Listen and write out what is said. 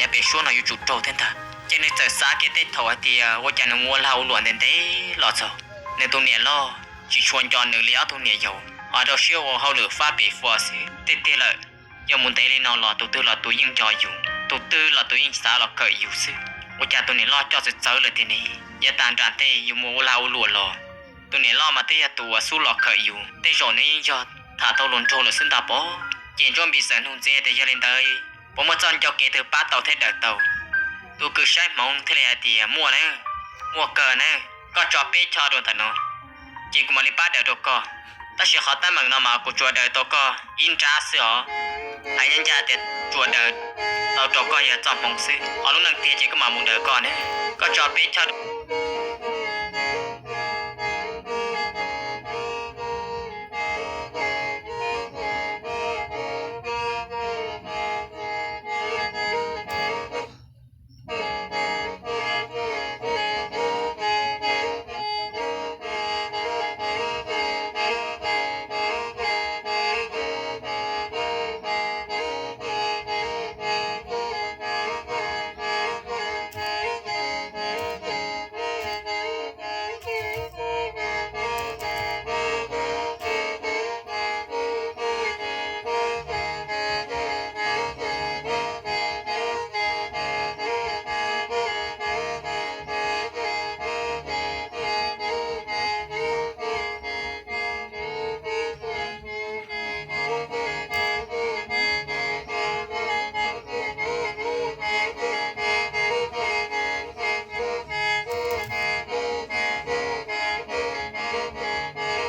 ຍາເປັນຊ່ວງເນາະ ຢູ່ຈຸດໂຕເທັນທາ ເຈັນໜຶ່ງເຈີສາເກເຕໂທໄອເຕຍ ໂອຈານງວລາອຸຫຼວນເຕັນເຕລອດໂຊ ໜຶ່ງຕຸງເນຍລອດ ຈິຊວນຈອນໜຶ່ງເລອອກຕຸງເນຍໂຍ ອາດອກເຊຍໂອເຮົາຫຼືຟາເປຟອຊຶ ເຕເຕເລີຍ ໂຍມຸນເຕລີນອລອດ ຕຸກຕື້ລອດຕຸງຍິງຈອຍຢູ່ ຕຸກຕື້ລອດຕຸງຍິງສາລອດເກີດຢູ່ຊຶ ໂອຈານຕຸງເນຍລອດຈອດຊຶເຈີເລີຍເຕເນ ຍາຕານດານເຕ ໂຍມຸລາອຸຫຼວນລອດ ຕຸງເນຍລອດມາເຕຍາຕູອາຊູລອດເກີດຢູ່ ເຕໂຊເນຍຍິງຈອດ ທາໂຕລຸນໂທເລີຊຶນຕາປໍ ເຈັນຈົນບີເຊີນຮຸງເຈເຕຍາເລນເຕີຍ Pos muaj txog nco kev twg pab tau thiab daws tau. Tus kws saib hmoov thiaj li hais tias muaj nawb, muaj kawg nawb, koj tso peb choj dua ntawm no ces kuv mam li pab daws rau koj. Tab sis qhov teeb meem no mas kuv tsuas daws tau koj ib nrab xwb os. Hais ncaj ncaj tias tsuas daws tau rau koj yog txoj hmoov xwb, ho lub neej tiag ces kuv mam mus daws koj nawb. Koj tso peb choj